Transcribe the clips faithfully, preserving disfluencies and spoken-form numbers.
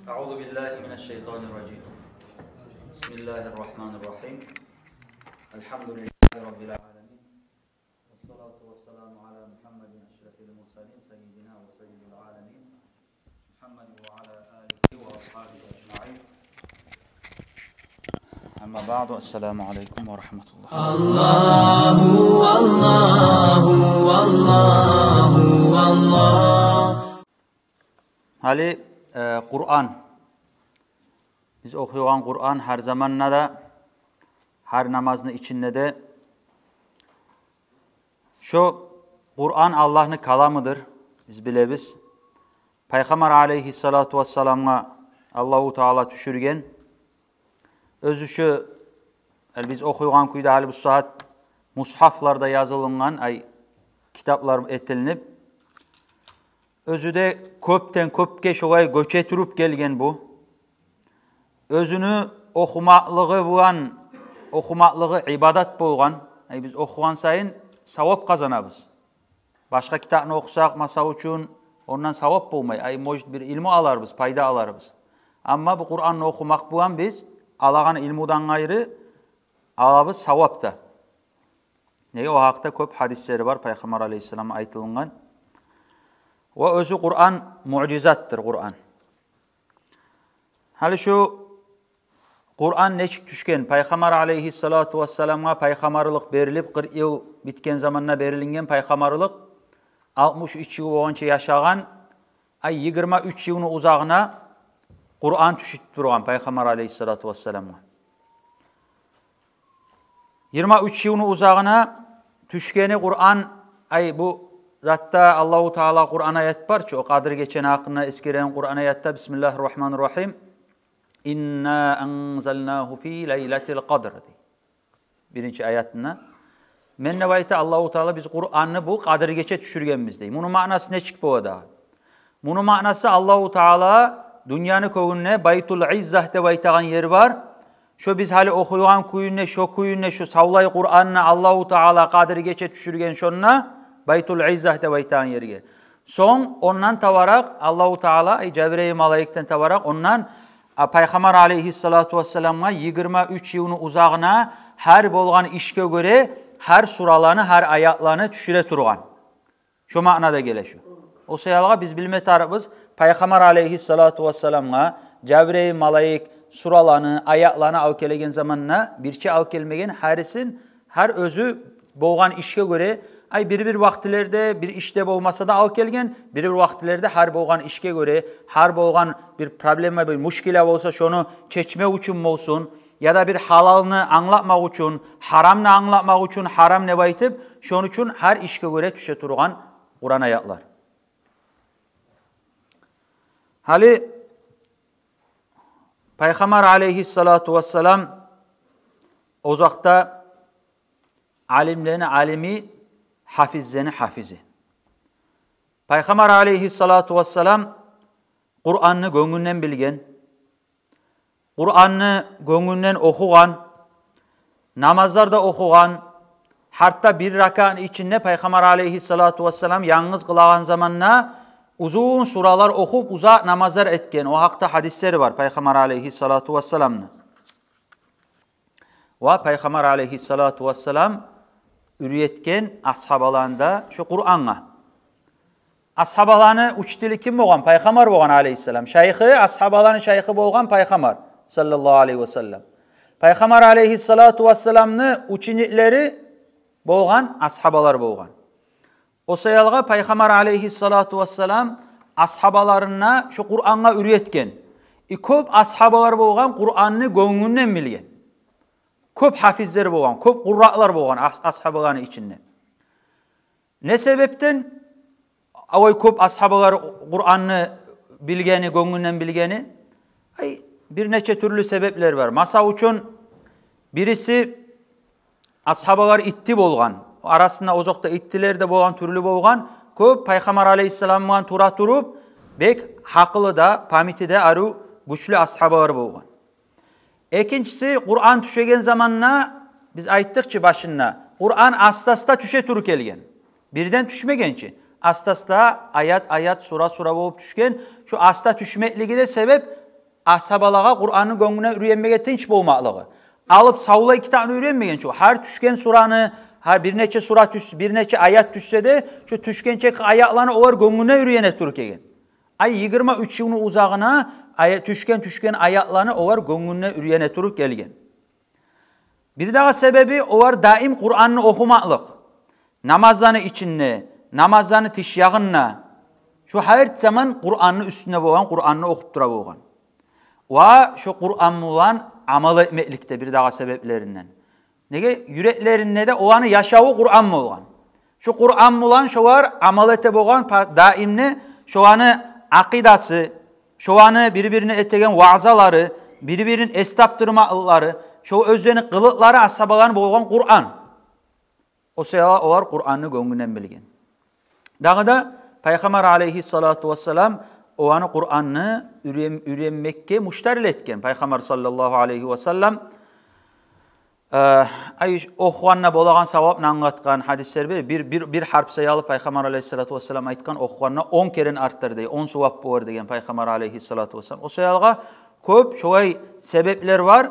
أعوذ بالله من الشيطان الرجيم. بسم الله الرحمن الرحيم. الحمد لله رب العالمين. والصلاة والسلام على محمد أشرف المرسلين سيدنا وسيد العالمين محمد وعلى آله وأصحابه أجمعين. أما بعد، السلام عليكم ورحمة الله. Аллагьу, Аллагьу, Аллагьу, Аллагь. Гьали, э, Къуран. Биз охуйгъан Къуран гьар заманда да, гьар намазны ичинде де. Шо Къуран Аллагьны каламыдыр, биз билебиз. Пайхаммар алейгьиссалату вассаламгъа Аллагьу Таала тюшюрген. Оьзю шо, э, биз охуйгъан кюйде гьали бу сагьат мусгьафларда язылынгъан, ай, китаплар этилинип, оьзю де кёпден кёпге шолай гёче туруп гелген бу. Оьзюню охумакълыгъы булан, охумакълыгъы ибадат болгъан. Ай, биз охугъан сайын савап къазанабыз. Башгъа китапны охусакъ, масал учун, ондан савап болмай. Ай, может, бир илму аларбыз, пайда аларбыз. Амма бу Къуранны охумакъ булан биз алагъан илмудан къайры алабыз савап да. Неге? О гьакъда кёп гьадислери бар, Пайхаммар алейгьиссалам айтылынгъан. Ва оьзю Къуран муъжизатдыр, Къуран. Гьали шу Къуран нечик тюшген? Пайхаммар алейгьиссалату вассаламгъа пайхаммарлыкъ берилип, къыркъ йыл битген заманда берилинген пайхаммарлыкъ, алтмыш уьч йыл болгъанча яшагъан, ай, йигирма уьч йылны узагъына Къуран тюшюп тургъан Пайхаммар алейгьиссалату вассаламгъа. Йигирма уьч йылны узагъына тюшгени Къуран, ай, бу затда Аллагьу Таала Къуран аят бар чы, о Къадир гечени гьакъында эсгереген Къуран аятда, бисмиллагьир рагьманир рагьим, «Инна анзалнагьу фи лайлатил къадр», дей. Биринчи аятында. Мен, деп айта Аллагьу Таала, биз Къуранны бу Къадир гече тюшюргенбиз, дей. Муну маънасы нечик бола дагъы? Муну маънасы, Аллагьу Таала дюньяны кёгюнде Байтул Иззагь деп айтагъан ер бар. Шо биз гьали охуйгъан кюйюнде, шо кюйюнде, шо савлай Къуранны Аллагьу Таала Къадир гече тюшюрген шонда, Байтул Иззагь деп айтагъан ерге. Сонг ондан табаракъ Аллагьу Таала, ай, Жабрайыл малайикден табаракъ, ондан, а, Пайхаммар алейгьиссалату вассаламгъа йигирма уьч йылны узагъына гьар болгъан ишге гёре гьар сураланы, гьар аятланы тюшюре тургъан. Шо маънада геле шу. О саялгъа биз билме тарыкъбыз, Пайхаммар алейгьиссалату вассаламгъа Жабрайыл малайик сураланы, аятланы алып гелеген заманда, бирче алып гелмеген, гьарисин, гьар оьзю болгъан ишге гёре, ай, бир-бир вакътилерде бир ишде болмаса да алып гелген, бир-бир вакътилерде гьар болгъан ишге гёре, гьар болгъан бир проблема, бир мушкила болса, шону чечмек учун болсун, яда бир гьалалны англатмакъ учун, гьарамны англатмакъ учун, гьарам деп айтып, шону учун гьар ишге гёре тюше тургъан Къуран аятлар. Гьали Пайхаммар алейгьиссалату вассалам озокъда алимлени алими, гьафизлени гьафизи. Пайхаммар алейгьиссалату вассалам Къуранны гёнгюнден билген, Къуранны гёнгюнден охугъан, намазларда охугъан, гьатта бир ракаатны ичинде Пайхаммар алейгьиссалату вассалам янгыз къылагъан заманда узун суралар охуп, узакъ намазлар этген. О гьакъда гьадислери бар Пайхаммар алейгьиссалату вассаламны. Ва Пайхаммар алейгьиссалату вассалам уьйретген асгьабаланы да шо Къурангъа. Асгьабаланы учители ким болгъан? Пайхаммар болгъан алейгьиссалам. Шайхы, асгьабаланы шайхы болгъан Пайхаммар саллаллагьу алейгьи вассаллам. Пайхаммар алейгьиссалату вассаламны учениклери болгъан асгьабалар болгъан. О саялгъа Пайхаммар алейгьиссалату вассалам асгьабаларына шо Къурангъа уьйретген. И кёп асгьабалар болгъан Къуранны гёнгюнден билген. Кёп гьафизлер болгъан, кёп къурраълар болгъан ас-, асгьабаланы ичинде. Не себепден олай кёп асгьабалар Къуранны билгени, гёнгюнден билгени? Ай, бир нече тюрлю себеплер бар. Масал учун, бириси, асгьабалар итти болгъан. Арасында озокъда иттилер де болгъан, тюрлю болгъан. Кёп Пайхаммар алейгьиссалам булан тура туруп, бек гьакъылы да, памяти де арив, гючлю асгьабалар болгъан. Экинчиси, Къуран тюшеген заманда, биз айтдыкъ чы башында, Къуран аста-аста тюше туруп гелген. Бирден тюшмеген чи. Аста-аста, аят-аят, сура-сура болуп тюшген. Шо аста тюшмеклиги де себеп асгьабалагъа Къуранны гёнгюне уьйренмеге тынч болмакълыгъы. Алып савлай китапны уьйренмеген чы. Гьар тюшген сураны, гьар бир нече сура тюш-, бир нече аят тюшсе де, шо тюшген чакъы аятланы олар гёнгюне уьйрене туруп гелген. Ай, йигирма уьч йылны узагъына ая-, тюшген, тюшген аятланы олар гёнгюне уьйрене туруп гелген. Бир дагъы себеби, олар даим Къуранны охумакълыкъ. Намазланы ичинде, намазланы тыш ягъында, шо гьар заман Къуранны уьстюнде болгъан, Къуранны охуп тура болгъан. Ва шо Къуран булан амал этмеклик де бир дагъы себеплеринден. Неге? Юреклеринде де оланы яшаву Къуран болгъан. Шо Къуран булан шолар амал эте болгъан па-, даимде, шоланы акъидасы, шоланы бир-бирине этеген ваъзалары, бир-бирин эс тапдырмакълары, шо оьзлени къылыкълары асгьабаланы болгъан Къуран. О саялы олар Къуранны гёнгюнден билген. Дагъы да Пайхаммар алейгьиссалату вассалам оланы Къуранны уьйрен-, уьйренмекге муштарлы этген. Пайхаммар саллаллагьу алейгьи вассалам, э, ай, охугъанда болагъан савапны англатгъан гьадислер бир, бир, бир, бир гьарп саялы Пайхаммар алейгьиссалату вассалам айтгъан, охугъанда он керен артар дей, он сувап болар деген Пайхаммар алейгьиссалату вассалам. О саялы кёп шолай себеплер бар, э,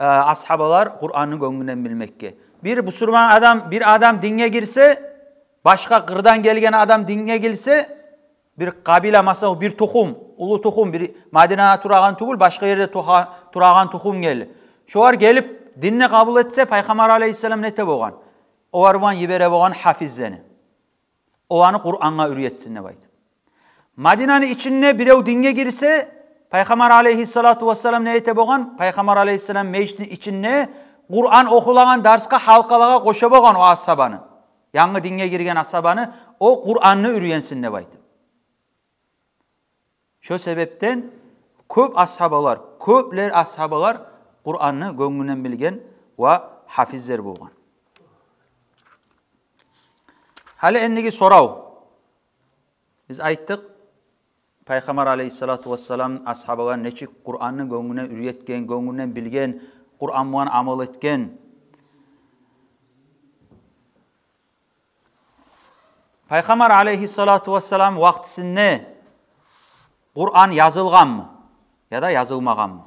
асгьабалар Къуранны гёнгюнден билмекге. Бир бусурман адам, бир адам динге гирсе, башгъа къырдан гелген адам динге гирсе, бир къабила, масала, бир тухум, уллу тухум, бир Мадинада турагъан тюгюл, башгъа ерде туха-, турагъан тухум гелди. Шолар гелип динни къабул этсе, Пайхаммар алейгьиссалам не эте болгъан? Олар булан йибере болгъан гьафизлени. Оланы Къурангъа уьйретсин деп айтып. Мадинаны ичинде бирев динге гирсе, Пайхаммар алейгьиссалату вассалам не эте болгъан? Пайхаммар алейгьиссалам межитни ичинде Къуран охулагъан дарсгъа, гьалкъалагъа къоша болгъан о асгьабаны. Янгы динге гирген асгьабаны, о Къуранны уьйренсин деп айтып. Шо себепден кёп асгьабалар, кёплер асгьабалар Къуранны гёнгюнден билген ва гьафизлер болгъан. Гьали эндиги сорав. Биз айтдыкъ, Пайхаммар алейгьиссалату вассалам асгьабалагъа нечик Къуранны гёнгюнден уьйретген, гёнгюнден билген, Къуран булан амал этген. Пайхаммар алейгьиссалату вассалам вакътисинде Къуран язылгъанмы? Яда язылмагъанмы?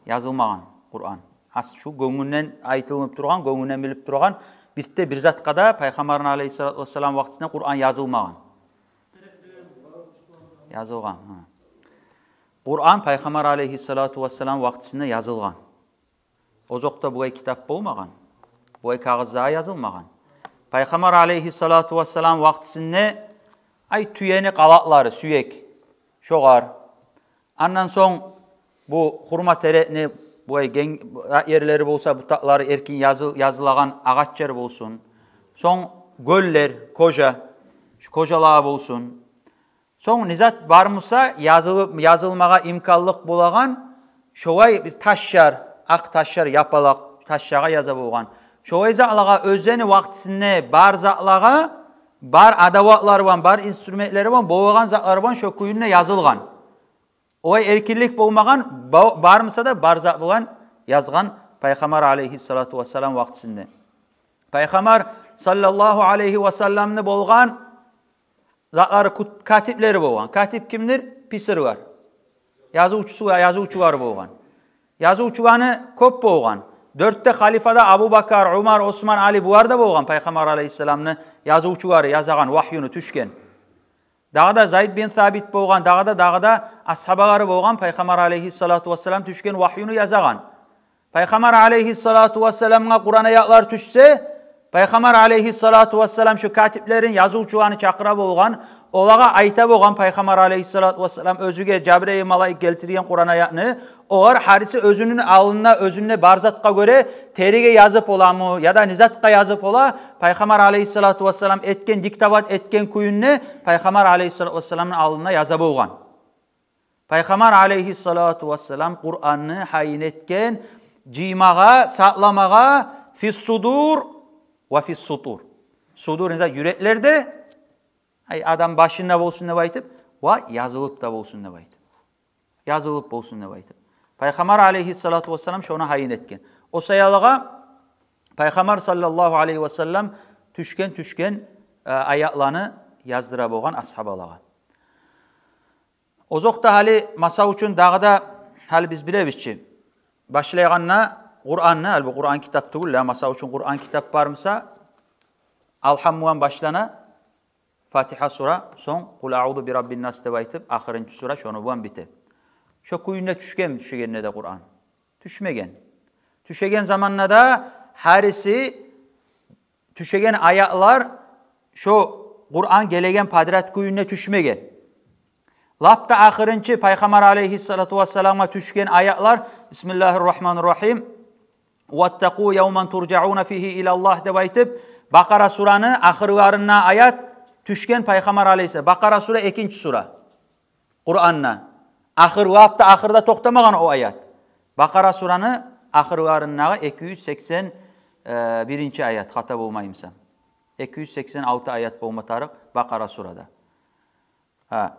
Язылмагъан Къуран. Ас-, шу гёнгюнден айтылып тургъан, гёнгюнден билип тургъан, битте бир затгъа да Пайхаммарны алейгьиссалату вассалам вакътисинде Къуран язылмагъан. Язылгъан, гьа. Къуран Пайхаммар алейгьиссалату вассалам вакътисинде язылгъан. Озокъда, булай китап болмагъан, булай кагъызлагъа язылмагъан. Пайхаммар алейгьиссалату вассалам вакътисинде, ай, тюени къалакълары, сюек, шогъар. Андан сонг бу хурма терекни, булай ген-, ерлери болса, бутакълары эркин язы-, язылагъан агъачлар болсун. Сонг гёллер, кожа, шу кожалагъа болсун. Сонг не зат бар буса, язылып, язылмагъа имканлыкъ болагъан, шолай бир ташлар, акъ ташлар, япалакъ ташлагъа яза болгъан. Шолай затлагъа, оьзлени вакътисинде бар затлагъа, бар адаватлар булан, бар инструментлери булан, болагъан затлар булан шо кюйде язылгъан. Олай эркинлик болмагъан, ба-, бар буса да бар зат булан язгъан Пайхаммар алейгьиссалату вассалам вакътисинде. Пайхаммар саллаллагьу алейгьи вассаламны болгъан затлары кут-, катиплери болгъан. Катип кимдир? Писарьлар. Язывчусу, язывчулар болгъан. Язывчуланы кёп болгъан. Дёрт де халифа да, Абубакар, Умар, Осман, Али, булар да болгъан Пайхаммар алейгьиссаламны язывчулары, язагъан вагьюну, тюшген. Дагъы да Зайд бин Сабит болгъан, дагъы да, дагъы да асгьабалары болгъан, Пайхаммар алейгьиссалату вассалам тюшген вагьюну язагъан. Пайхаммар алейгьиссалату вассаламгъа Къуран аятлар тюшсе, Пайхаммар алейгьиссалату вассалам шо катиплерин, язывчуланы чакъыра болгъан, олагъа айта болгъан, Пайхаммар алейгьиссалату вассалам оьзюне Жабрайыл малайик гелтирген Къуран аятны, олар гьариси оьзюню алдында, оьзюнде бар затгъа гёре, териге язып боламы, яда не затгъа язып бола, Пайхаммар алейгьиссалату вассалам этген, диктовать этген кюйде Пайхаммар алейгьиссалату вассаламны алдында яза болгъан. Пайхаммар алейгьиссалату вассалам Къуранны гьайын этген жыймагъа, сакъламагъа, фис судур ва фис сутур. Судур не зат? Юреклерде, ай, адам башында болсун деп айтып, ва язылып да болсун деп айтып. Язылып болсун деп айтып. Пайхаммар алейгьиссалату вассалам шону гьайын этген. О саялыгъа Пайхаммар саллаллагьу алейгьи вассалам тюшген, тюшген, э, аятланы яздыра болгъан асгьабалагъа. Озокъда, гьали, масал учун, дагъы да, гьали биз билебиз чи, башлайгъанда Къуранны, гьали бу Къуран китап тюгюл, я, масал учун, Къуран китап бар буса, Алгьаммудан башлана, Фатигьа сура, сонг Къул аъузу би раббин нас деп айтып, ахырынчы сура шону булан бите. Шо кюйюнде тюшгенми тюшегенде де Къуран? Тюшмеген. Тюшеген заманда да гьариси тюшеген аятлар шо Къуран гелеген подряд кюйюнде тюшмеген. Лап да ахырынчы Пайхаммар алейгьиссалату вассаламгъа тюшген аятлар: «Бисмиллагьир рагьманир рагьим. Ваттакъу явман туржауна фигьи илаллагь», — деп айтып, Бакъара сураны ахырларында аят тюшген Пайхаммар алейгьиссалам. Бакъара сура экинчи сура Къуранда. Ахыр, лап да ахырда токътамагъан о аят. Бакъара сураны ахырларындагъы эки юз сексен биринчи аят, хата болмаймысам. Эки юз сексен алты аят болма тарыкъ Бакъара сурада. Гьа.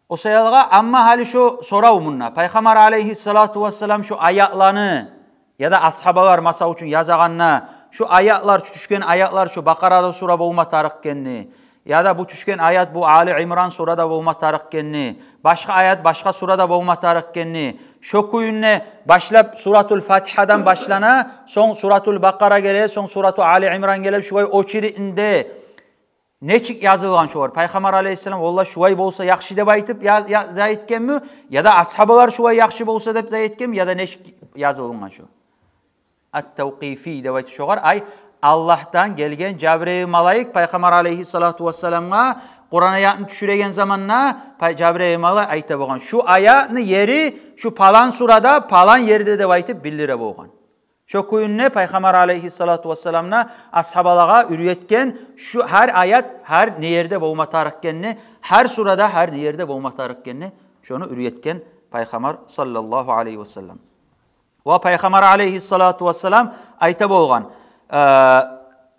О саялгъа, амма гьали шо сорав мунда: Пайхаммар алейгьиссалату вассалам шо аятланы, яда асгьабалар, масал учун, язагъанда, шо аятлар, шо тюшген аятлар шо Бакъара сура болма тарыкъ экенни, яда бу тюшген аят бу Али Имран сурада болма тарыкъ экенни, башгъа аят башгъа сурада болма тарыкъ экенни, шо кюйюнде башлап Суратул Фатигьадан башлана, сонг Суратул Бакъара геле, сонг Сурату Али Имран геле, шулай очерединде нечик язылгъан шолар? Пайхаммар алейгьиссалам, валлагь, шулай болса яхшы деп айтып я-, я-, зат этгенми? Яда асгьабалар шулай яхшы болса деп зат этгенми? Яда нечик язылынгъан шо? Ат-тавкъифи деп айтып шогъар, ай, Аллагьдан гелген Жабрайыл малайик Пайхаммар алейгьиссалату вассаламгъа Къуран аятны тюшюреген заманда пай-, Жабрайыл малайик айта болгъан: «Шу аятны ери шу палан сурада, палан ерде», — деп айтып билдире болгъан. Шо кюйюнде Пайхаммар алейгьиссалату вассалам да асгьабалагъа уьйретген, шу гьар аят гьар не ерде болма тарыкъ экенни, гьар сурада гьар не ерде болма тарыкъ экенни, шону уьйретген Пайхаммар саллаллагьу алейгьи вассалам. Ва Пайхаммар алейгьиссалату вассалам айта болгъан, э,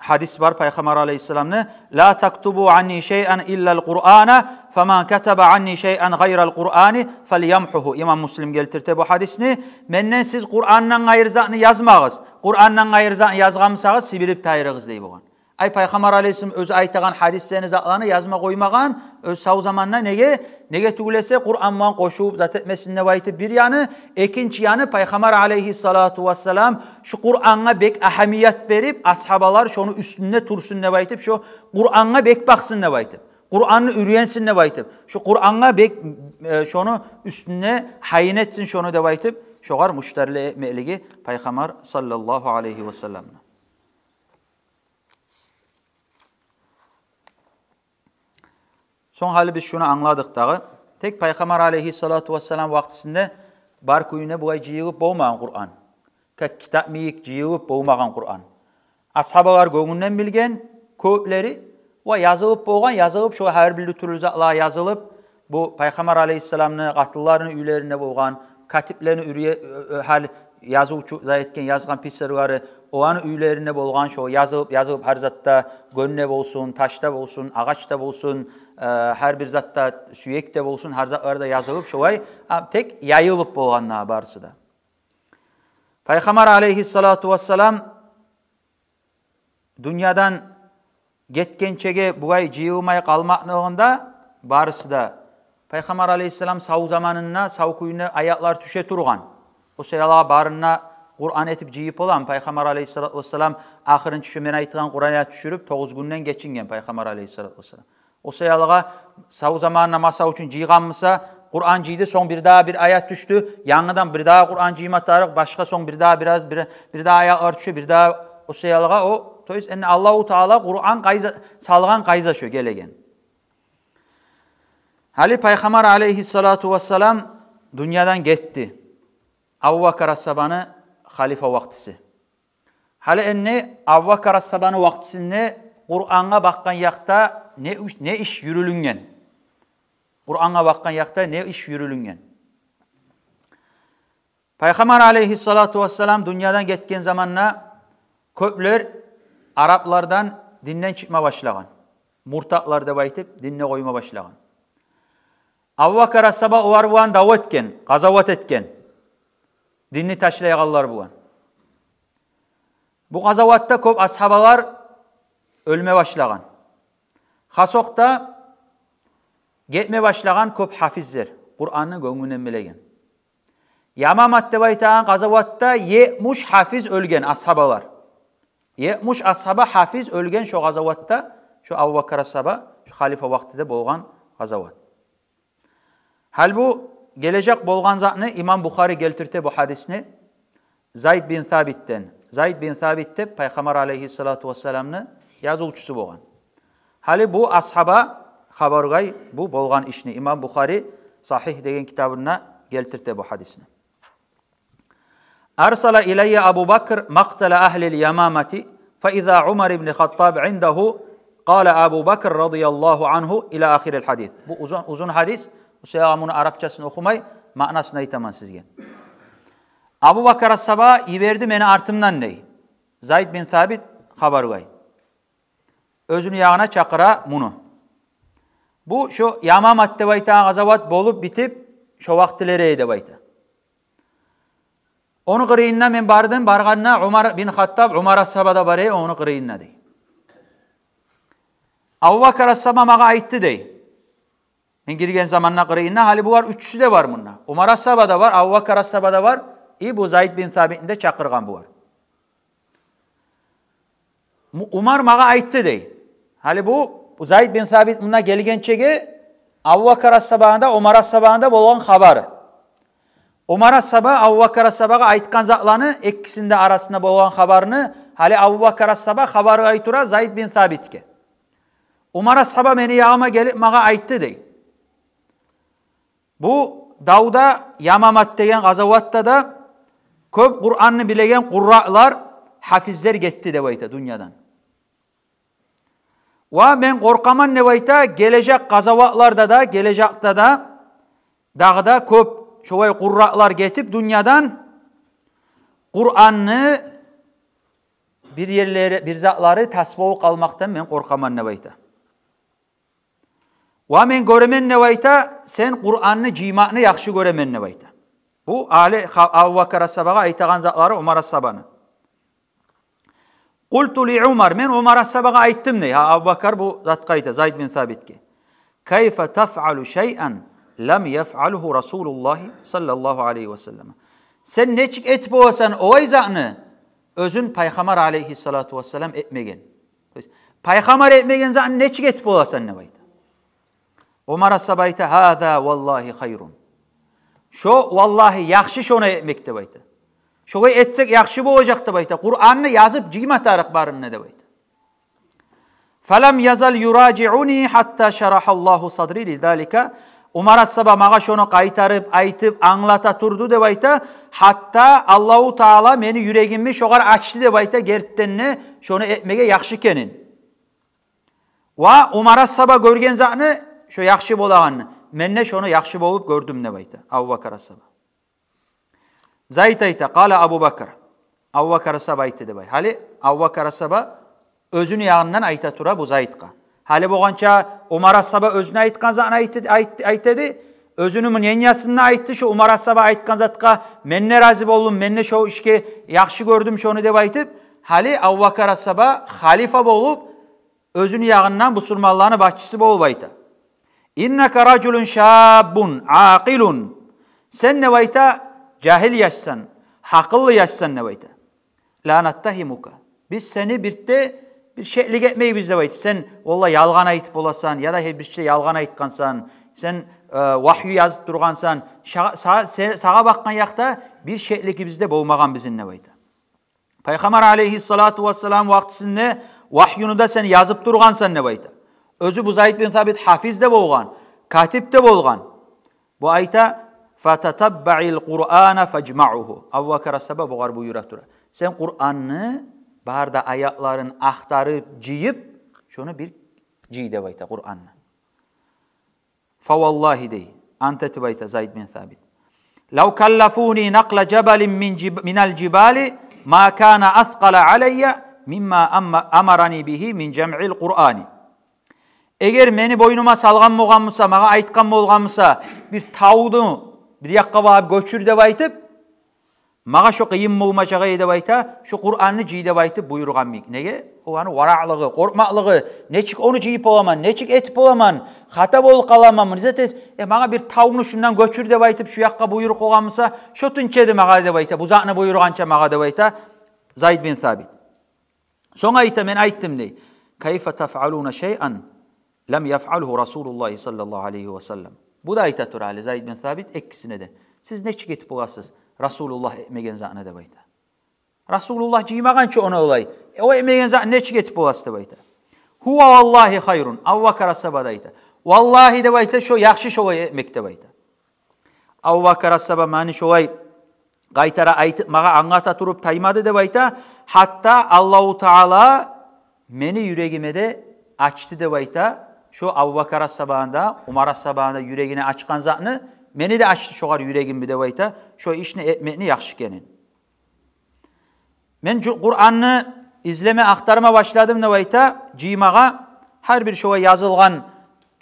гьадис бар Пайхаммар алейгьиссаламны: «Ла тактубу анни шайъан иллал Къурана, фаман катаба анни шайъан гъайрал Къурани фалямхугьу». Имам Муслим гелтирте бу гьадисни. «Менден сиз Къурандан гъайры затны язмагъыз. Къурандан гъайры затны язгъан бусагъыз, сибирип тайдырыгъыз», — дей болгъан. Ай, Пайхаммар алейгьиссалам оьзю айтагъан гьадислени, затланы язма къоймагъан оьз сав заманында. Неге? Неге тюгюл эсе, Къуран булан къошуп зат этмесин деп айтып бир яны, экинчи яны, Пайхаммар алейгьиссалату вассалам шу Къурангъа бек агьамият берип, асгьабалар шону уьстюнде турсун деп айтып, шо Къурангъа бек бакъсын деп айтып, Къуранны уьйренсин деп айтып, шо Къурангъа бек, э, шону уьстюнде гьайын этсин шону деп айтып, шогъар муштарлы этмеклиги Пайхаммар саллаллагьу алейгьи вассаламны. Сонг гьали биз шуну англадыкъ дагъы. Тек Пайхаммар алейгьиссалату вассалам вакътисинде бар кюйюнде булай жыйылып болмагъан Къуран. Ки-, китап йимик жыйылып болмагъан Къуран. Асгьабалар гёнгюнден билген кёплери, ва язылып болгъан, язылып, шо гьар бир тюрлю затлагъа язылып, бу Пайхаммар алейгьиссаламны къатынларыны уьйлеринде болгъан, катиплени уьйре-, э, э, гьали язывчу зат этген, язгъан писарлары, оланы уьйлеринде болгъан, шо язылып, язылып, гьар затда, гёнде болсун, ташда болсун, агъачда болсун, э, гьар бир затда, сюекде болсун, гьар затларда язылып, шолай, а, тек яйылып болгъан да барысы да. Пайхаммар алейгьиссалату вассалам дюньядан гетгенчеге булай жыйылмай къалмакълыгъында барысы да, Пайхаммар алейгьиссалам сав заманында, сав кюйюнде аятлар тюше тургъан. О саялгъа барын да Къуран этип жыйып боламы? Пайхаммар алейгьиссалату вассалам ахырынчы шу мен айтгъан Къуран аят тюшюрюп, тогъуз гюнден гечинген Пайхаммар алейгьиссалату вассалам. О саялгъа сав заманына, масал учун, жыйгъан буса, Къуран жыйды, сонг бирдагъы бир аят тюшдю, янгыдан бирдагъы Къуран жыйма тарыкъ, башгъа, сонг бирдагъы бираз, бир, бирдагъы аятлар тюше, бирдагъы, о саялгъа о, то есть, энни Аллагьу Таала Къуран къайда, салгъан къайда шо гелеген. Гьали Пайхаммар алейгьиссалату вассалам дюньядан гетди. Абубакар асгьабаны халифа вакътиси. Гьали энни Абубакар асгьабаны вакътисинде Къурангъа бакъгъан якъда не иш, не иш юрюлюнген? Къурангъа бакъгъан якъда не иш юрюлюнген? Пайхаммар алейгьиссалату вассалам дюньядан гетген заманда кёплер араплардан динден чыкъма башлагъан. Муртатлар деп айтып, динни къойма башлагъан. Абубакар асгьаба олар булан дав этген, къазават этген. Динни ташлайгъанлар булан. Бу къазаватда кёп асгьабалар оьлме башлагъан. Хасокъда гетме башлагъан кёп гьафизлер. Къуранны гёнгюнден билеген. Ямамат деп айтагъан къазаватда етмиш гьафиз оьлген, асгьабалар. Етмиш асгьаба гьафиз оьлген шо къазаватда, шо Абубакар асгьаба, шо халифа вакътиде болгъан къазават. Гьали бу гележек болгъан затны имам Бухари гелтирте бу гьадисни. Зайд бин Сабитден. Зайд бин Сабит деп Пайхаммар алейгьиссалату вассаламны язывчусу болгъан. Гьали бу асгьаба хабарлай бу болгъан ишни. Имам Бухари Сагьигь деген китабында гелтирте бу гьадисни. أرسل إلي أبو بكر مقتل أهل اليمامة فإذا عمر بن الخطاب عنده، قال أبو بكر رضي الله عنه إلى آخر الحديث. Бу узун, узун гьадис. Бу саягъа муну арапчасын охумай, маънасын айтаман сизге. Абубакар асгьаба йиберди мени артымдан, дей. Зайд бин Сабит хабарлай. Оьзюню ягъына чакъыра муну. Бу шо Ямамат деп айтагъан къазават болуп битип, шо вакътилер эди деп айта. Ону къырыйына мен бардым, баргъанда Умар бин Хаттаб, Умар асгьаба да бар эди ону къырыйына, дей. Абубакар асгьаба магъа айтды, дей. Мен гирген заманда къырыйына, гьали булар уьчюсю де бар мунда. Умар асгьаба да бар, Абубакар асгьаба да бар, и бу Зайд бин Сабитни де чакъыргъан булар. Му-, Умар магъа айтды, дей. Гьали бу, бу Зайд бин Сабит мунда гелгенчеге Абубакар асгьабаны да, Умар асгьабаны да болгъан хабары. Умар асгьаба Абубакар асгьабагъа айтгъан затланы, экисини де арасында болгъан хабарны, гьали Абубакар асгьаба хабарлай тура Зайд бин Сабитге. Умар асгьаба мени ягъыма гелип магъа айтды, дей. Бу давда, Ямамат деген къазаватда да кёп Къуранны билеген къурраълар, гьафизлер гетди деп айта дюньядан. Ва мен къоркъаман деп айта, гележек къазаватларда да, гележекде де дагъы да кёп шолай къурраълар гетип дюньядан, Къуранны бир ерлери, бир затлары тас болуп къалмакъдан мен къоркъаман деп айта. Ва мен гёремен деп айта, сен Къуранны жыймакъны яхшы гёремен деп айта. Бу гьали ха-, Абубакар асгьабагъа айтагъан затлары Умар асгьабаны. قلت لعمر, мен Умар асгьабагъа айтдым, дей. Гьа, Абубакар бу затгъа айта, Зайд бин Сабитге. كيف تفعل شيئا لم يفعله رسول الله صلى الله عليه وسلم. Сен нечик этип боласан олай затны, оьзюн Пайхаммар алейгьиссалату вассалам этмеген? То есть, Пайхаммар этмеген затны нечик этип боласан деп айта. Умар асгьаба айта: هذا والله خير. Шо, валлагьи, яхшы шону этмек деп айта. Шолай этсек яхшы болажакъ деп айта. Къуранны язып жыйма тарыкъ барын да деп айта. فلم يزل يراجعني حتى شرح الله صدري لذلك. Умар асгьаба магъа шону къайтарып, айтып, англата турду деп айта. Гьатта Аллагьу Таала мени юрегимни шогъар ачды деп айта, гертиден де шону этмеге яхшы экенин. Ва Умар асгьаба гёрген затны, шо яхшы болагъанны, мен де шону яхшы болуп гёрдюм деп айта Абубакар асгьаба. Зайд айта: قال أبو بكر. Абубакар асгьаба айтды деп айта. Гьали Абубакар асгьаба оьзюню ягъындан айта тура бу Зайдгъа. Гьали болгъанча Умар асгьаба оьзюню айтгъан затны айт-, айт-, айта эди, оьзюню мнениясын да айтды, шо Умар асгьаба айтгъан затгъа мен де рази болдум, мен де шо ишге яхшы гёрдюм шону деп айтып, гьали Абубакар асгьаба халифа болуп, оьзюню ягъындан бусурманланы башчысы болуп айта: إنك رجل شاب عاقل. Сен деп айта, жагьил яшсан, гьакъыллы яшсан деп айта. لا نتهمك. Биз сени бир де бир шеклик этмейбиз деп айта. Сен, валлагь, ялгъан айтып боласан, яда гьей бир шей ялгъан айтгъансан, сен, э, вагью язып тургъансан, ша-, са-, се-, сагъа бакъгъан якъда бир шеклигибиз де болмагъан бизин деп айта. Пайхаммар алейгьиссалату вассалам вакътисинде вагьюну да сен язып тургъансан деп айта. Оьзю бу Зайд бин Сабит гьафиз де болгъан, катип де болгъан. Бу айта: فتتبع القرآن فاجمعه. Абубакар асгьаба бугъар буюра тура: сен Къуранны бары да аятларын ахтарып, жыйып, шону бир жый деп айта Къуранны. فوالله, дей, ант этип айта Зайд бин Сабит: لو كلفوني نقل جبل من جب-, من الجبال ما كان أثقل علي مما أم-, أمرني به من جمع القرآن. Эгер мени бойнума салгъан болгъан буса, магъа айтгъан болгъан буса, бир тавну бир якъгъа багъып гёчюр деп айтып, Магъа шо къыйын болмажакъ эди деп айта, шо Къуранны жый деп айтып буюргъан йимик. Неге? Оланы вараълыгъы, къоркъмакълыгъы, нечик ону жыйып боламан, нечик этип боламан, хата болуп къаламанмы, не зат эт-, э, магъа бир тавну шундан гёчюр деп айтып, шу якъгъа буюруп къойгъан буса, шо тынч эди магъа деп айта, бу затны буюргъанча магъа деп айта Зайд бин Сабит. Сонг айта, мен айтдым дей: «Кайфа тафъалуна шайъан лам яфъалгьу Расулуллагьи саллаллагьу алайгьи ва саллам». Бу да айта тура гьали Зайд бин Сабит экисине де: «Сиз нечик этип боласыз Расулуллагь этмеген затны?» — деп айта. Расулуллагь жыймагъан чы ону олай. Э, о этмеген затны нечик этип боласыз деп айта. «Гьува валлагьи хайрун». Абубакар асгьаба да айта. «Валлагьи, — деп айта, — шо яхшы шолай этмек», — деп айта. Абубакар асгьаба мени шолай къайтара айтып, магъа англата туруп таймады деп айта. Гьатта Аллагьу Таала мени юрегиме де ачды деп айта. Шо Абубакар асгьабаны да, Умар асгьабаны да юрегине ачгъан затны, мени де ачды шогъар юрегимни деп айта. Шо ишни этмекни яхшы экенин. Мен жу-, Къуранны излеме, ахтарма башладым деп айта, жыймагъа, гьар бир шолай язылгъан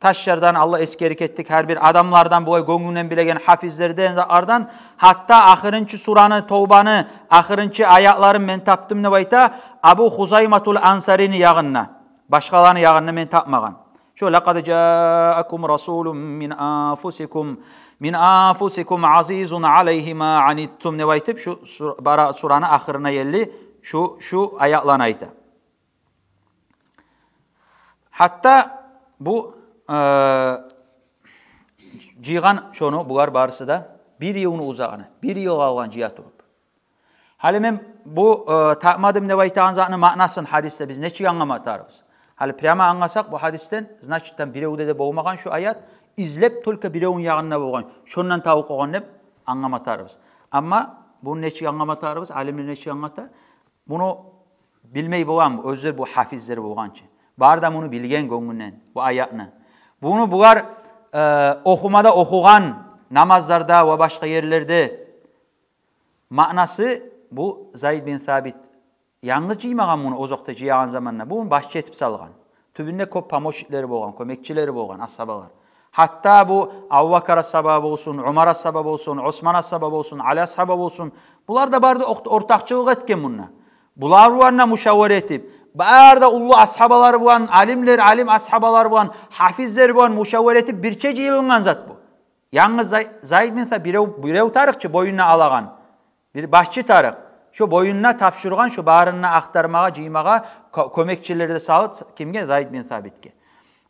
ташлардан, Аллагь эсгерип гетдик, гьар бир адамлардан, булай гёнгюнден билеген гьафизлерден, затлардан, гьатта ахырынчы сураны, Тавбаны ахырынчы аятларын мен тапдым деп айта, Абу Хузайматул Ансарини ягъында. Башгъаланы ягъында мен тапмагъан. Шо «Лакъад жаакум расулун мин анфусикум, мин анфусикум азизун алайгьи ма анитум» деп айтып, шу сур-, Бара сураны ахырына ерли шу, шу аятланы айта. Гьатта бу, э, жыйгъан шону булар барысы да бир йылны узагъына, бир йыл къалгъан жыя туруп. Гьали мен бу, э, тапмадым деп айтагъан затны маънасын гьадисде биз нечик англама тарыкъбыз? Гьали прямо англасакъ бу гьадисден, значит, там биревде де болмагъан шу аят, излеп, только биревню ягъында болгъан, шондан табып къойгъан деп англама тарыкъбыз. Амма буну нечик англама тарыкъбыз, алимлер нечик англата? Буну билмей боламы, оьзлер бу гьафизлер болгъан чы. Бары да муну билген гёнгюнден, бу аятны. Буну булар, э, охумада охугъан, намазларда ва башгъа ерлерде. Маънасы, бу Зайд бин Сабит янгыз жыймагъан муну, озокъда, жыягъан заманда. Буну башчы этип салгъан. Тюбюнде кёп помощниклери болгъан, кёмекчилери болгъан асгьабалар. Гьатта бу Абубакар асгьаба болсун, Умар асгьаба болсун, Осман асгьаба болсун, Али асгьаба болсун, булар да бары да ор-, ортакъчылыкъ этген мунда. Булар булан да мушавара этип, бары да уллу асгьабалар булан, алимлер, алим асгьабалар булан, гьафизлер булан мушавара этип, бирче жыйылынгъан зат бу. Янгыз Зай-, Зайд бин Са-, бирев, бирев тарыкъ чы боюнуна алагъан. Бир башчы тарыкъ. Шо боюнуна тапшургъан, шо барын да ахтармагъа, жыймагъа, кё-, кёмекчилер де салып, кимге? Зайд бин Сабитге.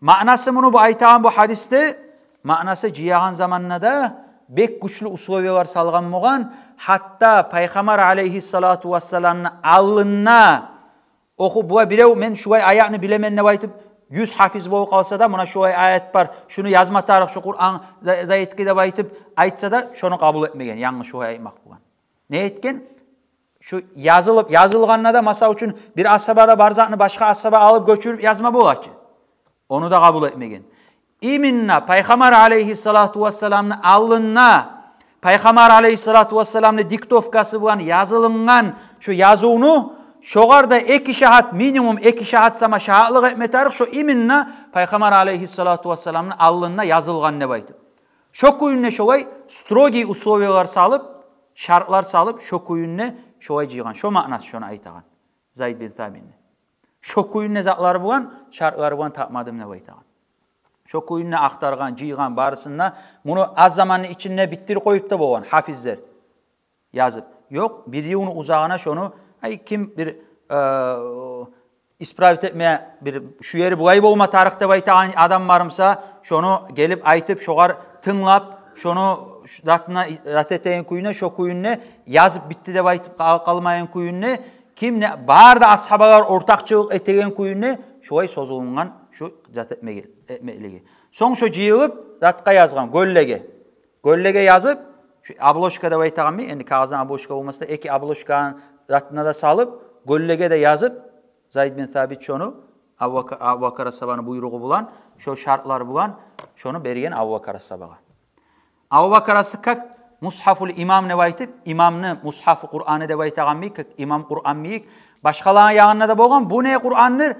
Маънасы муну бу айтагъан бу гьадисде, маънасы, жыягъан заманда да бек гючлю условиялар салгъан болгъан. Гьатта Пайхаммар алайгьиссалату вассаламны алдында охуп, бугъа бирев, мен шулай аятны билемен деп айтып, юз гьафиз болуп къалса да, муна шулай аят бар, шуну язма тарыкъ, шу Къуран да, да этги деп айтып айтса да, шону къабул этмеген, янгыз шулай айтмакъ болгъан. Не этген? Шу язылып, язылгъанда да, масал учун, бир асгьабада бар затны башгъа асгьаба алып гёчюрюп язма бола чы. Ону да къабул этмеген. Именно Пайхаммар алайгьиссалату вассаламны алдында, Пайхаммар алайгьиссалату вассаламны диктовкасы булан язылынгъан шу язывну, шогъар да эки шагьат, минимум эки шагьат сама шагьатлыкъ этме тарыкъ, шо именно Пайхаммар алайгьиссалату вассаламны алдында язылгъан деп айтып. Шо кюйюнде шолай строгий условиялар салып, шартлар салып, шо кюйюнде шолай жыйгъан. Шо маънасы шону айтагъан. Зайд бин Сабитни. Шо кюйюнде затлары булан, шартлары булан тапмадым деп айтагъан. Шо кюйюнде ахтаргъан, жыйгъан барысын да, муну аз заманны ичинде битдирип къоюп да болгъан гьафизлер язып. Ёкъ, бир йылны узагъына шону, ай, ким бир, э, исправить этме, бир шу ери булай болма тарыкъ деп айтагъан адам бар буса, шону гелип айтып, шогъар тынглап, шону ш-, затына, зат этеген кюйюнде, шо кюйюнде, язып битди деп айтып къал-, къалмайгъан кюйюнде, ким не, бары да асгьабалар ортакъчылыкъ этеген кюйюнде, шолай созулунгъан шу зат этмеге, этмеклиги. Сонг шо жыйылып, затгъа язгъан, гёллеге. Гёллеге язып, шу обложка деп айтагъан йимик, энди кагъыздан обложка болмаса да, эки обложканы затына да салып, гёллеге де язып, Зайд бин Сабит шону, Абубака-, Абубакар асгьабаны буйругъу булан, шо шартлар булан шону берген Абубакар асгьабагъа. Абубакар асгьаба как мусхафул имам деп айтып, имамны мусхафы Къураны деп айтагъан йимик, как имам Къуран йимик, башгъаланы ягъында да болгъан, бу не Къурандыр?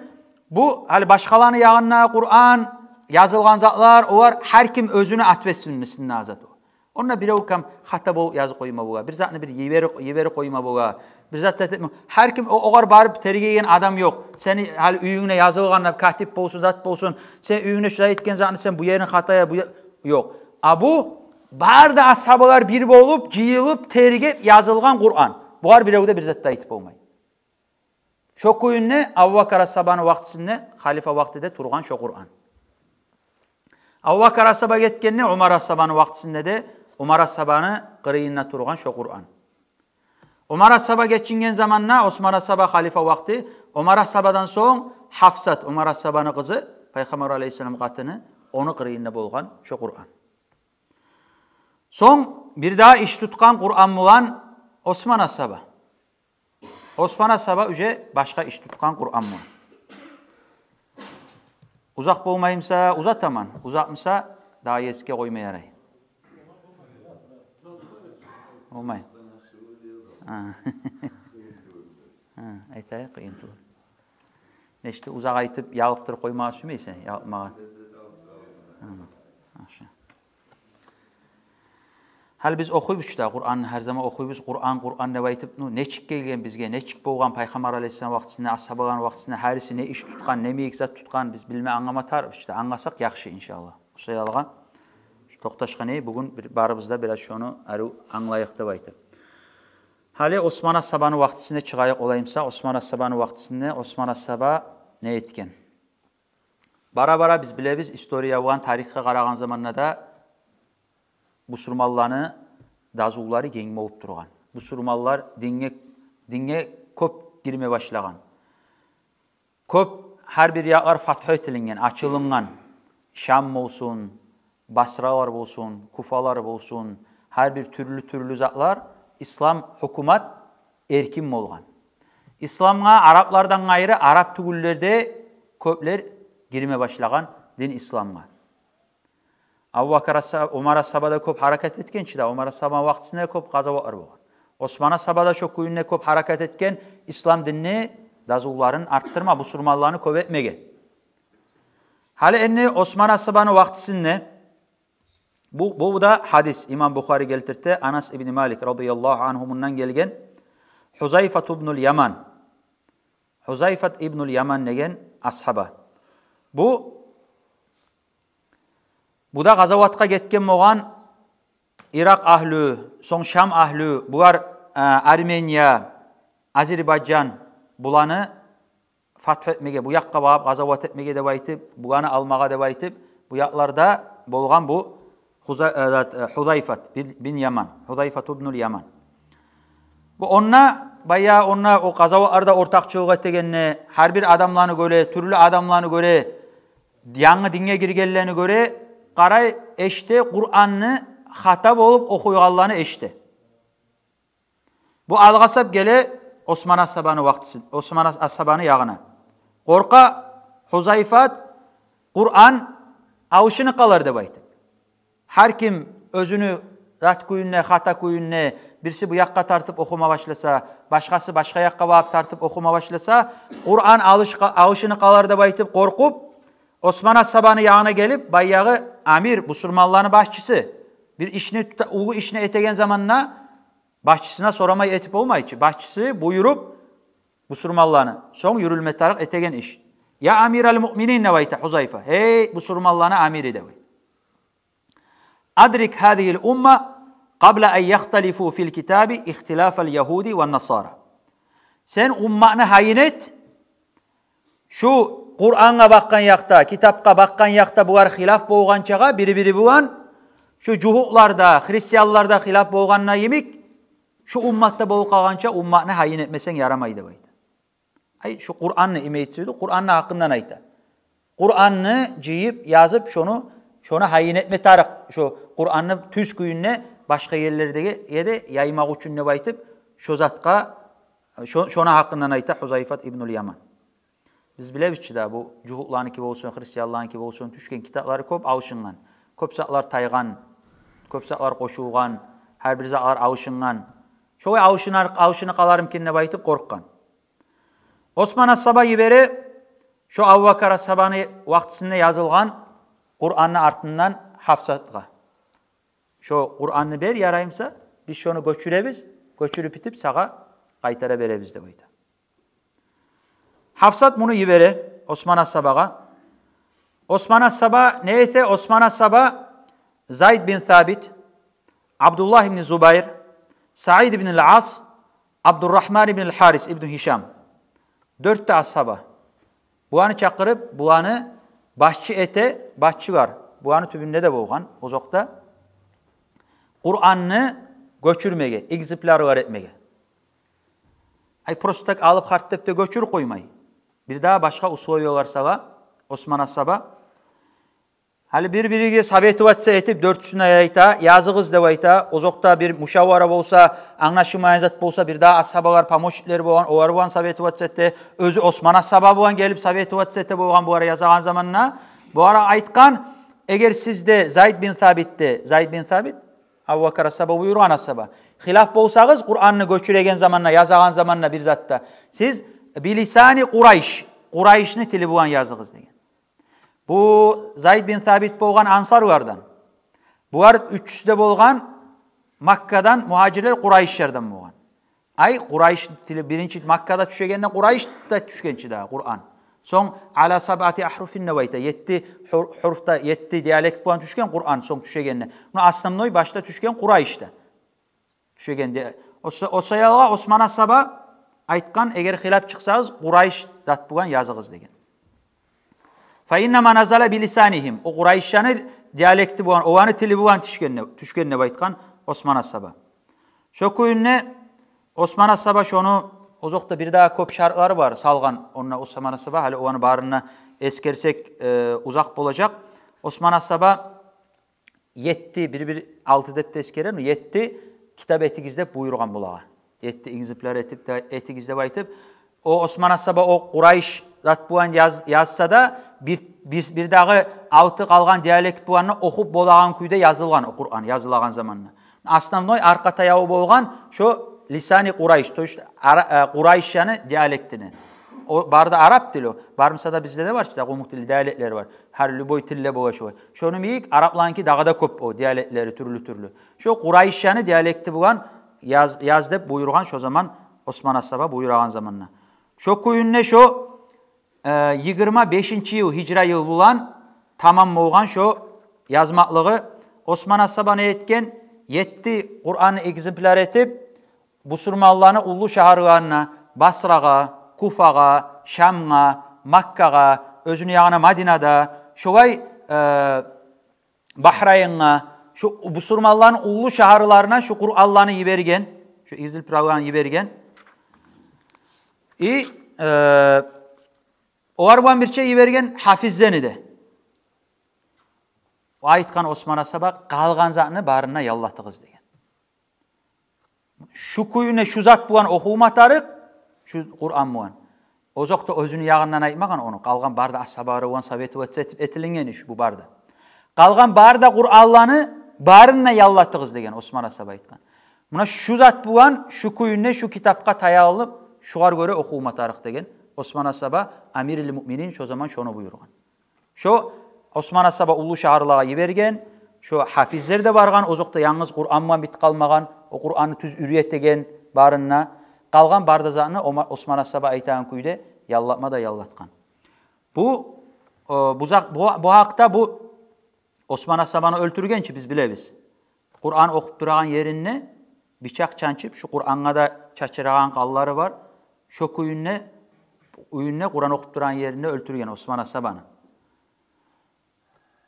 Бу, гьали башгъаланы ягъында Къуран, язылгъан затлар, олар гьар ким оьзюню ответственностинде зат о. Онда бирев кам хата болуп язып къойма бола, бир затны бир йиберип, йиберип къойма бола, бир зат зат этме. Гьар ким о-, огъар барып тергейген адам ёкъ. Сени гьали уьюнгде язылгъан, катип болсун, зат болсун, сен уьюнгде шулай этген затны, сен бу еринг хата я, бу е-, ёкъ. А бу бары да асгьабалар бир болуп, жыйылып, тергеп язылгъан Къуран. Бугъар бирев де бир зат да айтып болмай. Шо кюйде Абубакар асгьабаны вакътисинде, халифа вакътиде тургъан шо Къуран. Абубакар асгьаба гетгенде, Умар асгьабаны вакътисинде де Умар асгьабаны къырыйында тургъан шо Къуран. Умар асгьаба гечинген заманда, Осман асгьаба халифа вакъти, Умар асгьабадан сонг Гьафсат, Умар асгьабаны къызы, Пайхаммар алейгьиссалам къатыны, ону къырыйында болгъан шо Къуран. Сонг бир дагъы иш тутгъан Къуран булан Осман асгьаба. Осман асгьаба уже башгъа иш тутгъан Къуран булан. Узакъ болмаймыса, узатаман. Узакъмыса, дагъы есге къойма ярай. Болмай. Гьа. Гьа, айтайыкъ, къыйын тюгюл. Нечик де узакъ айтып, ялыкътырып къоймагъа сюймейсен, ялыкъмагъа. Гьа, яхшы. Гьали биз охуйбуз чу да Къуранны, гьар заман охуйбуз, Къуран, Къуран деп айтып, ну, нечик гелген бизге, нечик болгъан Пайхаммар алейгьиссалам вакътисинде, асгьабаланы вакътисинде, гьариси не иш тутгъан, не мекъсат тутгъан, биз билме, англама тарыкъбыз чу да. Англасакъ яхшы, иншаллагь. Шо саялы гъа, шо токъташгъан эди, бугюн бир, барыбыз да бираз шону арив англайыкъ деп айтып. Гьали Осман асгьабаны вакътисинде чыгъайыкъ олаймыса, Осман асгьабаны вакътисинде Осман асгьаба не этген? Бара-бара биз билебиз, история булан, тарихге къарагъан заманда да бусурманланы дазулары генг болуп тургъан. Бусурманлар динге, динге кёп гирме башлагъан. Кёп, гьар бир якълар фатгьу этилинген, ачылынгъан. Шам болсун, Басралар болсун, Куфалар болсун, гьар бир тюрлю-тюрлю затлар, ислам гьукумат эркин болгъан. Исламгъа араплардан къайры, арап тюгюллер де кёплер гирме башлагъан дин исламгъа. Абубакар асгьа-, Умар асгьаба да кёп гьаракат этген чи да, Умар асгьабаны вакътисинде кёп къазаватлар болгъан. Осман асгьаба да шо кюйде кёп гьаракат этген, ислам динни дазуларын артдырма, бусурманланы кёп этмеге. Гьали энни Осман асгьабаны вакътисинде, бу, бу, бу да гьадис, имам Бухари гелтирте, Анас ибн Малик радияллагьу ангьу мундан гелген, Гьузайфат ибнул Яман. Гьузайфат ибнул Яман деген асгьаба. Бу, бу да къазаватгъа гетген болгъан Иракъ агьлю, сонг Шам агьлю, булар, а, Армения, Азербайжан, буланы фатгьу этмеге, бу якъгъа багъып къазават этмеге деп айтып, буланы алмагъа деп айтып, бу якъларда болгъан бу Гьуза-, э, зат, э, Гьузайфат бин, бин Яман, Гьузайфат ибнул Яман. Бу онда, баягъы онда о къазаватларда ортакъчылыкъ этегенде, гьар бир адамланы гёре, тюрлю адамланы гёре, янгы динге гиргенлени гёре, къарай, эшите, Къуранны хата болуп охуйгъанланы эшите. Бу алгъасап геле Осман асгьабаны вакътиси, Осман ас-, асгьабаны ягъына. Къоркъа Гьузайфат, Къуран алышынып къалар деп айтып. Гьар ким оьзюню зат кюйде, хата кюйде, бириси бу якъгъа тартып охума башласа, башгъасы башгъа якъгъа багъып тартып охума башласа, Къуран алыш-, алышынып къалар деп айтып къоркъуп, Осман асгьабаны ягъына гелип, баягъы амир, бусурманланы башчысы, бир ишни тута-, уллу ишни этеген заманда башчысына сорамай этип болмай чы. Башчысы буюруп, бусурманланы, сонг юрюлме тарыкъ этеген иш. «Я амир аль-муъминин», — деп айта Гьузайфа. «Гьей, бусурманланы амири», — деп айта. «Адрик гьазигьил умма къабла ан яхталифу фил китаби ихтилафал ягьуди ван насара». Сен умматны гьайын эт, шу Къурангъа бакъгъан якъда, китапгъа бакъгъан якъда булар хилаф болгъанчагъа бири-бири булан, шу жугьутларда, христианларда хилаф болгъанда йимик, шу умматда болуп къалгъанча умматны гьайын этмесенг ярамай деп айта. Ай, шу Къуранны, имеется в виду, Къуранны гьакъындан айта. Къуранны жыйып, язып, шону, шону гьайын этме тарыкъ. Шо Къуранны тюз кюйде башгъа ерлердеги ерде яймакъ учун деп айтып, шо затгъа, шо-, шону гьакъындан айта Гьузайфат ибнуль Яман. Биз билебиз чи да, бу жугьутланыки болсун, христианланыки болсун, тюшген китаплары кёп алышынгъан. Кёп затлар тайгъан, кёп затлар къошулгъан, гьар бир затлар алышынгъан. Шолай алышынар-, алышынып къалармикен деп айтып къоркъгъан. Осман асгьаба йибере шо Абубакар асгьабаны вакътисинде язылгъан Къуранны артындан Гьафсатгъа. Шо Къуранны бер, ярай буса, биз шону гёчюребиз, гёчюрюп битип, сагъа къайтара беребиз», — деп айта. Хафсат муну йибере Осман асгьабагъа. Осман асгьаба не эте? Осман асгьаба Зайд бин Сабит, Абдуллагь ибн Зубайр, Саид ибн ал-Ас, Абдуррахман ибн ал-Харис ибн Гьишам. Дёрт де асгьаба. Буланы чакъырып, буланы башчы эте, башчылар. Буланы тюбюнде де болгъан, озокъда, Къуранны гёчюрмеге, экземпляры бар этмеге. Ай, просто так алып, харт деп де гёчюрюп къоймай. Бир дагъы башгъа условиялар сала Осман асгьаба. Гьали бир-бириге советоваться этип, дёртюсюне айта, языгъыз деп айта. Озокъда, бир мушавара болса, англашылмайгъан зат болса, бир дагъы асгьабалар, помощниклери болгъан, олар булан советоваться эте. Оьзю Осман асгьаба булан гелип советоваться эте болгъан булар язагъан заманда. Булар айтгъан: «Эгер сиз де, Зайд бин Сабит де», Зайд бин Сабит Абубакар асгьаба буюргъан асгьаба, «хилаф болсагъыз Къуранны гёчюреген заманда, язагъан заманда бир затда, сиз билисани Къурайш, Къурайшны тили булан языгъыз», — деген. Бу Зайд бин Сабит болгъан ансарлардан. Булар уьчюсю де болгъан Маккадан мугьажирлер, къурайшлардан болгъан. Ай, Къурайш тили биринчи Маккада тюшегенде, Къурайшда тюшген чи дагъы Къуран. Сонг «ала сабъати агьруфин» деп айта, етти гьур-, гьурфда, етти диалект булан тюшген Къуран сонг тюшегенде. Муна основной башда тюшген Къурайшда тюшегенде. О са-, о саялы Осман асгьаба айтгъан: «Эгер хилаф чыкъсагъыз, Къурайш зат булан языгъыз», — деген. «Фа иннама назала билисанигьим». О къурайшланы диалекти булан, оланы тили булан тюшген деп, тюшген деп айтгъан Осман асгьаба. Шо кюйде Осман асгьаба шону, озокъда, бир дагъы кёп шартлары бар салгъан онда Осман асгьаба, гьали оланы барын да эсгерсек, э, узакъ болажакъ. Осман асгьаба етти, бир-бир алты деп де эсгере, но етти китап этигиз деп буюргъан булагъа. Етти экземпляр этип де, этигиз деп айтып, о Осман асгьаба о Къурайш зат булан яз-, язса да, бир, бир, бир дагъы алты къалгъан диалект булан да охуп болагъан кюйде язылгъан о Къуран, язылагъан заманда. Основной аркъа таяву болгъан шо лисани Къурайш, то есть ара-, э, къурайшланы диалектини. О бары да арап тили о. Бар буса да, бизде де бар чы къумукъ тилни диалектлери бар. Гьар любой тилде бола шолай. Шону йимик арапланыки дагъы да кёп о диалектлери, тюрлю-тюрлю. Шо къурайшланы диалекти булан яз, яз деп буюргъан шо заман Осман асгьаба, буюрагъан заманда. Шо кюйде шо, э, йигирма бешинчи йыл, гьижра йыл булан тамам болгъан шо язмакълыгъы. Осман асгьаба не этген? Етти Къуранны экземпляр этип, бусурманланы уллу шагьарларына, Басрагъа, Куфагъа, Шамгъа, Маккагъа, оьзюню ягъына Мадинада, шолай, э, Бахрайнгъа, шу бусурманланы уллу шагьарларына шу Къуранланы йиберген, шу экземплярланы йиберген. И, э, олар булан бирче йиберген гьафизлени де. О айтгъан Осман асгьаба: «Къалгъан затны барын да яллатыгъыз», — деген. Шу кюйде шу зат булан охума тарыкъ, шу Къуран булан. Озокъда, оьзюню ягъындан айтмагъан ону, къалгъан бары да асгьабалар булан советоваться этип этилинген иш бу бары да. «Къалгъан бары да Къуранланы барын да яллатыгъыз», — деген Осман асгьаба айтгъан. Муна шу зат булан, шу кюйде, шу китапгъа таялып, шугъар гёре охума тарыкъ деген Осман асгьаба, амирил муъминин, шо заман шону буюргъан. Шо Осман асгьаба уллу шагьарлагъа йиберген, шо гьафизлер де баргъан, озокъда, янгыз Къуран булан битип къалмагъан, о Къуранны тюз уьйретеген барын да, къалгъан бары да затны Ома-, Осман асгьаба айтагъан кюйде яллатма да яллатгъан. Бу, э, бу зат, бу, бу гьакъда, бу Осман асгьабаны оьлтюрген чи биз билебиз. Къуран охуп турагъан еринде бичакъ чанчып, шу Къурангъа да чачырагъан къанлары бар. Шо кюйде, уьюнде, Къуран охуп турагъан еринде оьлтюрген Осман асгьабаны.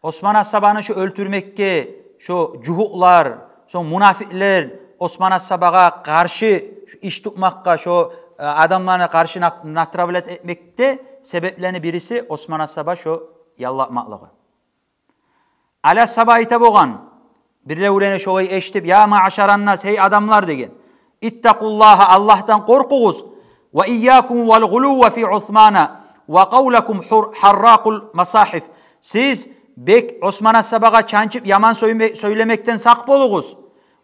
Осман асгьабаны шо оьлтюрмекге шо жугьутлар, сонг мунафикълер Осман асгьабагъа къаршы шо иш тутмакъгъа, шо, э, адамланы къаршы нат-, натравлять этмекде себеплени бириси Осман асгьаба шо яллатмакълыгъы. Али асгьаба айта болгъан, бирлевлени шолай эшитип: «Я маъшаран нас, гьей адамлар, — деген, — иттакъуллагьа, Аллагьдан къоркъугъуз. Ва ийякум вал гъулувва фи Усмана ва къавлакум гьур-, гьарракъул масагьиф. Сиз бек Осман асгьабагъа чанчып яман сёйме-, сёйлемекден сакъ болугъуз.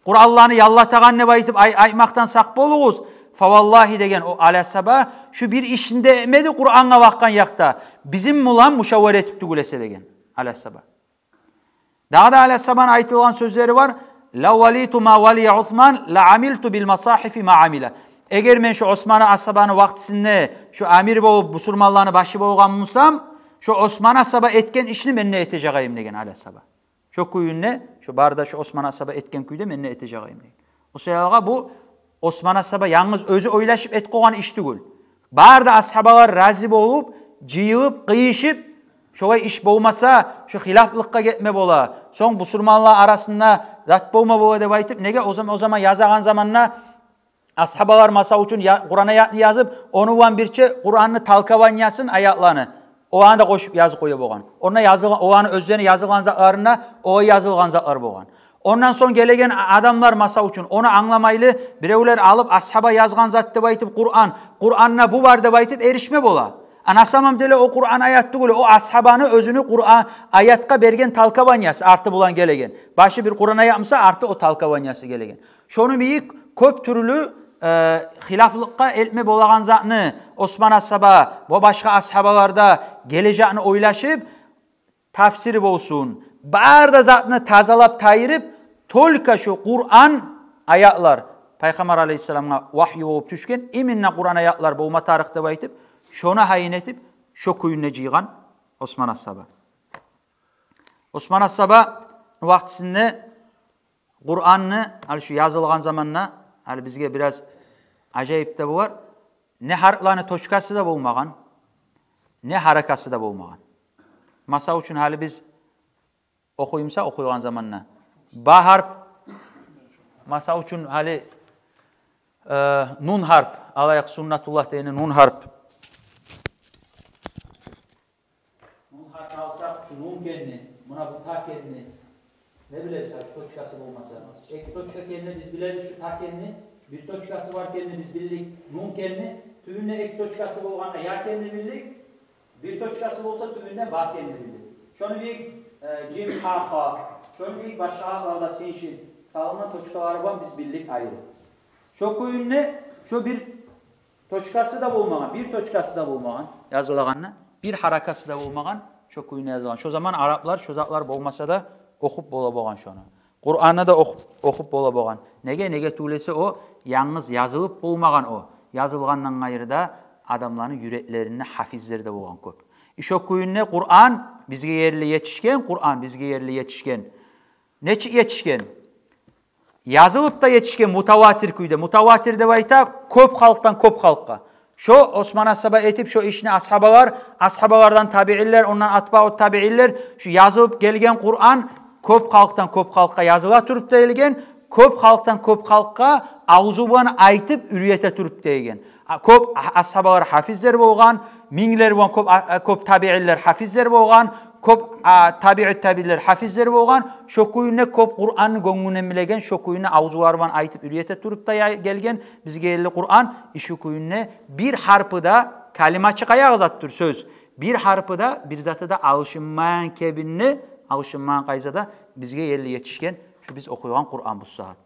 Къуранланы яллатагъан деп айтып ай-, айтмакъдан сакъ болугъуз. Фа валлагьи, — деген, — о Али асгьаба шу бир ишни де этмеди Къурангъа бакъгъан якъда, бизин булан мушавара этип тюгюл эсе», — деген Али асгьаба. Дагъы да Али асгьабаны айтылгъан сёзлери бар: «Лав валиту ма валия Усман, ла амилту бил масахифи ма амила». Эгер мен шо Осман асгьабаны вакътисинде шо амир болуп, бусурманланы башы болгъан бусам, шо Осман асгьаба этген ишни мен де этежагъайым деген Али асгьаба. Шо кюйюнде, шо бары да шо Осман асгьаба этген кюйде мен де этежагъайым деген. О саялгъа бу Осман асгьаба янгыз оьзю ойлашып этип къойгъан иш тюгюл. Бары да асгьабалар рази болуп, жыйылып, къыйышып, шолай иш болмаса, шо хилафлыкъгъа гетме бола. Сонг бусурманлар арасында зат болма бола деп айтып, неге о зам-, о заман язагъан заманда асгьабалар, масал учун, я-, Къуран аятны язып, ону булан бирче Къуранны толкованиясын, аятланы, оланы да къошуп язып къоя болгъан. Онда язылгъан, оланы оьзлени язылгъан затларында олай язылгъан затлар болгъан. Ондан сонг гелеген а-, адамлар, масал учун, ону англамайлы, биревлер алып, асгьаба язгъан зат деп айтып, Къуран, Къуранда бу бар деп айтып эришме бола. А на самом деле о Къуран аят тюгюл, о асгьабаны оьзюню Къуран аятгъа берген толкованиясы, арты булан гелеген. Башы бир Къуран аят буса, арты о толкованиясы гелеген. Шону йимик кёп тюрлю, э, хилафлыкъгъа элтме болагъан затны Осман асгьаба ва башгъа асгьабалар да гележекни ойлашып, тафсир болсун, бары да затны тазалап тайдырып, только шо Къуран аятлар, Пайхаммар алейгьиссаламгъа вагью болуп тюшген, именно Къуран аятлар болма тарыкъ деп айтып, шону гьайын этип, шо кюйюнде жыйгъан Осман асгьаба. Осман асгьаба вакътисинде Къуранны, гьали шу язылгъан заманда, гьали бизге бираз ажайып да болар, не гьарпланы точкасы да болмагъан, не гьаракасы да болмагъан. Масал учун, гьали биз охуймуса, охуйгъан заманда, ба гьарп, масал учун, гьали, э, нун гьарп алайыкъ, Суннатуллагь дегени нун гьарп. Нун гьарпны алсакъ, шу нун экенни, муна бу та экенни не билебиз, гьали шу точкасы болмаса? Эки точка экенни биз билебиз, шу та экенни, бир точкасы бар экенни биз билдик, нун экенни, тюбюнде эки точкасы болгъанда я экенни билдик, бир точкасы болса, тюбюнде ба экенни билдик. Шону йимик, э, жим, ха, ха, шону йимик башгъа гьарпларда, син, шин, салынгъан точкалары булан биз билдик айры. Шо кюйюнде, шо бир точкасы да болмагъан, бир точкасы да болмагъан, язылагъанда бир гьаракасы да болмагъан, шо кюйюнде язылгъан. Шо заман араплар шо затлар болмаса да охуп бола болгъан шону. Къуранны да охуп, охуп бола болгъан. Неге, неге тюгюл эсе, о янгыз язылып болмагъан о. Язылгъандан къайры да адамланы юреклеринде гьафизлер де болгъан кёп. И шо кюйюнде Къуран бизге ерли етишген, Къуран бизге ерли етишген. Нечик етишген? Язылып да етишген мутаватир кюйде. Мутаватир деп айта кёп халкъдан кёп халкъгъа. Шо Осман асгьаба этип, шо ишни асгьабалар, асгьабалардан табиинлер, ондан атбаут табиинлер, шу язылып гелген Къуран кёп халкъдан кёп халкъгъа языла туруп да гелген, кёп халкъдан кёп халкъгъа авзу булан айтып уьйрете туруп да гелген. А, кёп а-, асгьабалар гьафизлер болгъан, минглер болгъан, кёп а-, а, кёп табиинлер гьафизлер болгъан, кёп, а, табиут табиинлер гьафизлер болгъан, шо кюйюнде кёп Къуранны гёнгюнден билеген, шо кюйюнде авзулары булан айтып уьйрете туруп да я-, гелген бизге ерли Къуран, и шо кюйюнде бир гьарпы да, калима чы къайдагъы затдыр, сёз, бир гьарпы да, бир заты да алышынмагъан кепинде, алышынмагъан къайдада бизге ерли етишген шу биз охуйгъан Къуран бу сагьат.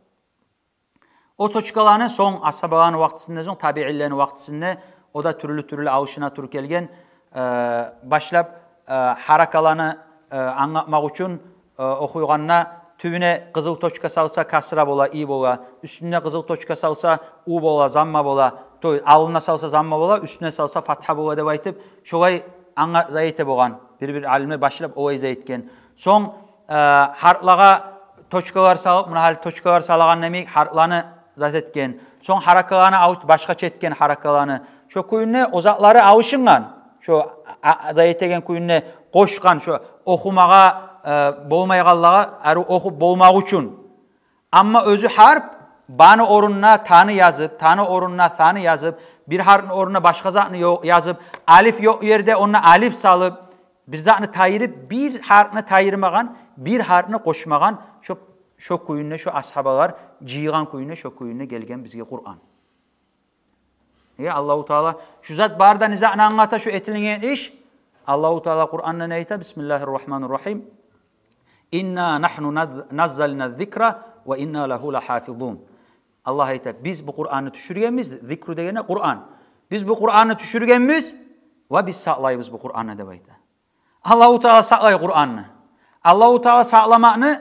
О точкаланы сонг, асгьабаланы вакътисинде, сонг табиинлени вакътисинде, о да тюрлю-тюрлю алышына туруп гелген, э, башлап, э, гьаракаланы, э, англатмакъ учун, э, охуйгъанда тюбюне къызыл точка салса, касра бола, и бола, уьстюне къызыл точка салса, у бола, замма бола, то есть, алдына салса, замма бола, уьстюне салса, фатгьа бола деп айтып, шолай англата эте болгъан. Бир-бир алимлер башлап олай зат этген. Сонг, э, гьарплагъа точкалар салып, муна гьали точкалар салагъан йимик, гьарпланы зат этген. Сонг гьаракаланы алып, башгъача этген гьаракаланы. Шо кюйюнде о затлары алышынгъан. Шо а-, а-, зат этеген кюйюнде къошгъан, шо охумагъа, э, болмайгъанлагъа арив охуп болмакъ учун. Амма оьзю гьарп, баны орнуна таны язып, таны орнуна саны язып, бир гьарпны орнуна башгъа затны ё-, язып, алиф ёкъ ерде онда алиф салып, бир затны тайдырып, бир гьарпны тайдырмагъан, бир гьарпны къошмагъан, шо, шо кюйюнде, шо асгьабалар жыйгъан кюйюнде, шо кюйюнде гелген бизге Къуран. Неге? Аллагьу Таала шу зат бары да не затны англата, шу этилинген иш. Аллагьу Таала Къуранда не айта? Бисмиллагьир рагьманир рагьим. «Инна нагьну наз-, наззална зикра ва инна лагьу лагьафизун». Аллагь айта: «Биз бу Къуранны тюшюргенбиз», зикру дегени Къуран. «Биз бу Къуранны тюшюргенбиз ва биз сакълайбыз бу Къуранны», — деп айта. Аллагьу Таала сакълай Къуранны. Аллагьу Таала сакъламакъны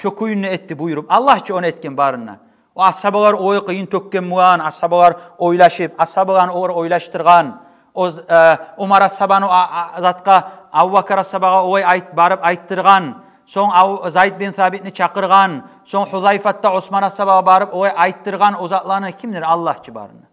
Шо кюйню этди буюруп. Аллагь чы ону этген барын да. О асгьабалар олай къыйын тёкген булан, асгьабалар ойлашып, асгьабаланы олар ойлашдыргъан. О, э, Умар асгьабаны о, а, затгъа, Абубакар асгьабагъа олай айт-, барып айтдыргъан. Сонг Абу-, Зайд бин Сабитни чакъыргъан. Сонг Гьузайфат да Осман асгьабагъа барып олай айтдыргъан о затланы кимдир? Аллагь чы барын да.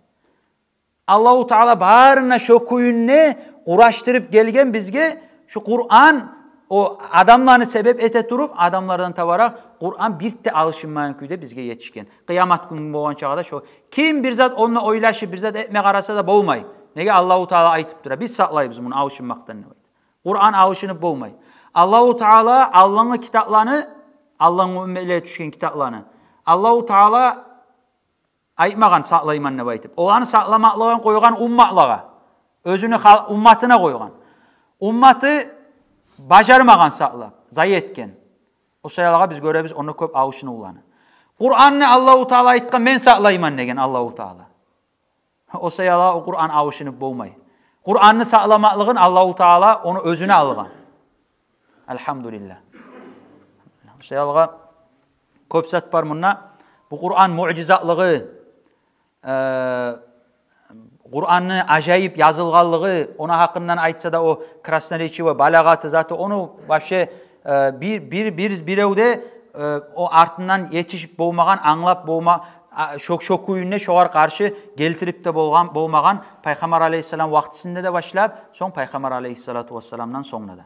Аллагьу Таала барын да шо кюйню къурашдырып гелген бизге. Шо Къуран, о адамланы себеп эте туруп, адамлардан таба Къуран бир де алышынмайгъан кюйде бизге етишген. Къыямат гюн болгъан чагъы да шо. Ким бир зат онда ойлашып, бир зат этме къараса да болмай. Неге? Аллагьу Таала айтып тура. Биз сакълайбыз муну алышынмакъдан деп айта. Къуран алышынып болмай. Аллагьу Таала алдынгъы китапланы, алдынгъы умметлеге тюшген китапланы, Аллагьу Таала айтмагъан сакълайман деп айтып. Оланы сакъламакълыгъын къойгъан умматлагъа. Оьзюню хал-, умматына къойгъан. Умматы бажармагъан сакълап, зая этген. О саялы биз гёребиз онда кёп алышынывланы. Къуранны Аллагьу Таала айтгъан, мен сакълайман деген Аллагьу Таала. О саялы о Къуран алышынып болмай. Къуранны сакъламакълыгъын Аллагьу Таала ону оьзюне алгъан. Альгьамдулиллагь. О саялы кёп зат бар мунда. Бу Къуран муъжизатлыгъы, э, Къуранны ажайып язылгъанлыгъы, ону гьакъындан айтса да, о красноречивый, балагъаты, заты, ону вообще, э, бир, бир, бир, биревде, э, о артындан етишип болмагъан, англап болма-, а, шо-, шо кюйню шогъар къаршы гелтирип де болгъан, болмагъан, Пайхаммар алейгьиссалам вакътисинде де башлап, сонг Пайхаммар алейгьиссалату вассаламдан сонг да.